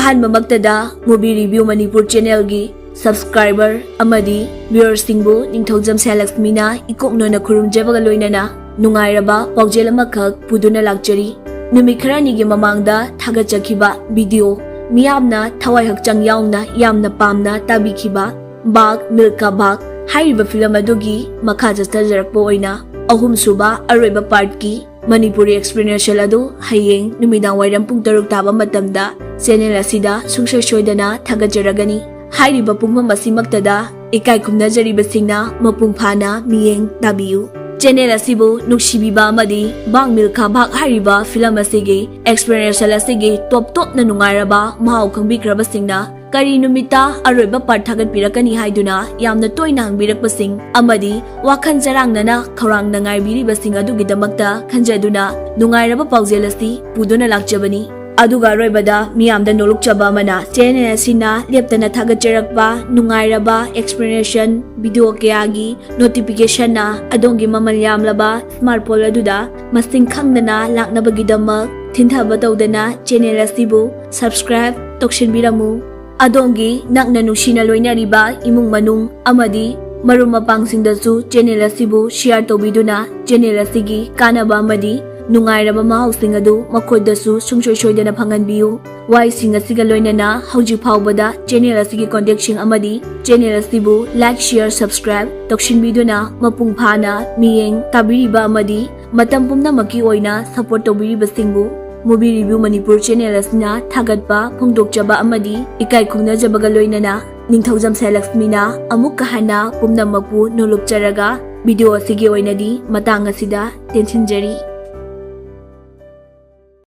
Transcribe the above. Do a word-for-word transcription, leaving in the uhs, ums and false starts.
ꯑꯍꯥꯟꯕꯃꯛꯇꯗ Movie Review Manipur channelꯒꯤ subscriber ꯑꯃꯗꯤ viewerꯁꯤꯡꯕꯨ ꯅꯤꯡꯊꯧꯖꯝ ꯁꯦꯂꯛꯁꯃꯤꯅ ꯏꯀꯣꯛꯅꯣꯅ ꯈꯨꯔꯨꯝꯖꯕꯒ ꯂꯣꯏꯅꯅ ꯅꯨꯡꯉꯥꯏꯔꯕ ꯄꯥꯎꯖꯦꯜ ꯑꯃꯈꯛ ꯄꯨꯗꯨꯅ ꯂꯥꯛꯆꯔꯤ꯫ ꯅꯨꯃꯤꯠ ꯈꯔꯅꯤꯒꯤ ꯃꯃꯥꯡꯗ ꯊꯥꯒꯠꯆꯈꯤꯕ video, ꯃꯤꯌꯥꯝꯅ ꯊꯋꯥꯏ ꯍꯛꯆꯥꯡ ꯌꯥꯎꯅ ꯌꯥꯝꯅ ꯄꯥꯝꯅ ꯇꯥꯕꯤꯈꯤꯕ ꯕꯥꯒ ꯃꯤꯜꯀꯥ ꯕꯥꯒ ꯍꯥꯏꯔꯤꯕ film ꯑꯗꯨꯒꯤ ꯃꯈꯥ ꯆꯠꯊꯖꯔꯛꯄ ꯑꯣꯏꯅ ꯑꯍꯨꯝꯁꯨꯕ ꯑꯔꯣꯏꯕ partꯀꯤ ꯃꯅꯤꯄꯨꯔꯤ explanation ꯑꯗꯨ ꯍꯌꯦꯡ ꯅꯨꯃꯤꯗꯥꯡ ꯋꯥꯏꯔꯝ ꯄꯨꯡ ꯇꯔꯨꯛ ꯇꯥꯕ ꯃꯇꯝꯗ channel ꯑꯁꯤꯗ ꯁꯨꯡꯁꯣꯏ ꯁꯣꯏꯗꯅ ꯊꯥꯒꯠꯆꯔꯒꯅꯤ꯫ ꯍꯥꯏꯔꯤꯕ ꯄꯨꯡꯐꯝ ꯑꯁꯤꯃꯛꯇꯗ ꯏꯀꯥꯏ ꯈꯨꯝꯅꯖꯔꯤꯕꯁꯤꯡꯅ ꯃꯄꯨꯡ ꯐꯥꯅ ꯃꯤꯠꯌꯦꯡ ꯇꯥꯕꯤꯌꯨ꯫ Channel ꯑꯁꯤꯕꯨ ꯅꯨꯡꯁꯤꯕꯤꯕ ꯑꯃꯗꯤ ꯕꯥꯒ ꯃꯤꯜꯀꯥ ꯕꯥꯒ ꯍꯥꯏꯔꯤꯕ film ꯑꯁꯤꯒꯤ explanation ꯑꯁꯤꯒꯤ ꯇꯣꯞ ꯇꯣꯞꯅ ꯅꯨꯡꯉꯥꯏꯔꯕ ꯃꯍꯥꯎ ꯈꯪꯕꯤꯈ꯭ꯔꯕꯁꯤꯡꯅ ꯀꯔꯤ ꯅꯨꯃꯤꯠꯇ ꯑꯔꯣꯏꯕ part ꯊꯥꯒꯠꯄꯤꯔꯛꯀꯅꯤ ꯍꯥꯏꯗꯨꯅ ꯌꯥꯝꯅ ꯇꯣꯏꯅ ꯍꯪꯕꯤꯔꯛꯄꯁꯤꯡ ꯑꯃꯗꯤ ꯋꯥꯈꯜ ꯆꯔꯥꯡꯅꯅ ꯈꯧꯔꯥꯡꯅ ꯉꯥꯏꯕꯤꯔꯤꯕꯁꯤꯡ ꯑꯗꯨꯒꯤꯗꯃꯛꯇ ꯈꯟꯖꯗꯨꯅ ꯅꯨꯡꯉꯥꯏꯔꯕ ꯄꯥꯎꯖꯦꯜ ꯑꯁꯤ ꯄꯨꯗꯨꯅ ꯂꯥꯛꯆꯕꯅꯤ꯫ ꯑꯗꯨꯒ ꯑꯔꯣꯏꯕꯗ ꯃꯤꯌꯥꯝꯗ ꯅꯣꯂꯨꯛꯆꯕ ꯑꯃꯅ, channel ꯑꯁꯤꯅ ꯂꯦꯞꯇꯅ ꯊꯥꯒꯠꯆꯔꯛꯄ ꯅꯨꯡꯉꯥꯏꯔꯕ explanation video ꯀꯌꯥꯒꯤ notificationꯅ ꯑꯗꯣꯝꯒꯤ ꯃꯃꯜ ꯌꯥꯝꯂꯕ smartphone ꯑꯗꯨꯗ ꯃꯁꯤꯡ ꯈꯪꯗꯅ ꯂꯥꯛꯅꯕꯒꯤꯗꯃꯛ ꯊꯤꯟꯊꯕ ꯇꯧꯗꯅ channel ꯑꯁꯤꯕꯨ subscribe ꯇꯧꯁꯤꯟꯕꯤꯔꯝꯃꯨ꯫ ꯑꯗꯣꯝꯒꯤ ꯅꯛꯅ ꯅꯨꯡꯁꯤꯅ ꯂꯣꯏꯅꯔꯤꯕ ꯏꯃꯨꯡ ꯃꯅꯨꯡ ꯑꯃꯗꯤ ꯃꯔꯨꯞ ꯃꯄꯥꯡꯁꯤꯡꯗꯁꯨ channel ꯑꯁꯤꯕꯨ share ꯇꯧꯕꯤꯗꯨꯅ channel ꯑꯁꯤꯒꯤ ꯀꯥꯟꯅꯕ ꯑꯃꯗꯤ ꯅꯨꯡꯉꯥꯏꯔꯕ ꯃꯍꯥꯎꯁꯤꯡ ꯑꯗꯨ ꯃꯈꯣꯏꯗꯁꯨ ꯁꯨꯡꯁꯣꯏ ꯁꯣꯏꯗꯅ ꯐꯪꯍꯟꯕꯤꯌꯨ꯫ ꯋꯥꯍꯩꯁꯤꯡ ꯑꯁꯤꯒ ꯂꯣꯏꯅꯅ ꯍꯧꯖꯤꯛ ꯐꯥꯎꯕꯗ channel ꯑꯁꯤꯒꯤ contactꯁꯤꯡ ꯑꯃꯗꯤ channel ꯑꯁꯤꯕꯨ like, share, subscribe ꯇꯧꯁꯤꯟꯕꯤꯗꯨꯅ ꯃꯄꯨꯡ ꯐꯥꯅ ꯃꯤꯠꯌꯦꯡ ꯇꯥꯕꯤꯔꯤꯕ ꯑꯃꯗꯤ ꯃꯇꯝ ꯄꯨꯝꯅꯃꯛꯀꯤ ꯑꯣꯏꯅ support ꯇꯧꯕꯤꯔꯤꯕꯁꯤꯡꯕꯨ Movie Review Manipur channel ꯑꯁꯤꯅ ꯊꯥꯒꯠꯄ ꯐꯣꯡꯗꯣꯛꯆꯕ ꯑꯃꯗꯤ ꯏꯀꯥꯏ ꯈꯨꯝꯅꯖꯕꯒ ꯂꯣꯏꯅꯅ ꯅꯤꯡꯊꯧꯖꯝ ꯁꯦꯂꯛꯁꯃꯤꯅ ꯑꯃꯨꯛꯀ ꯍꯟꯅ ꯄꯨꯝꯅꯃꯛꯄꯨ ꯅꯣꯂꯨꯛꯆꯔꯒ video ꯑꯁꯤꯒꯤ ꯑꯣꯏꯅꯗꯤ ꯃꯇꯥꯡ ꯑꯁꯤꯗ ꯇꯦꯟꯁꯤꯟꯖꯔꯤ꯫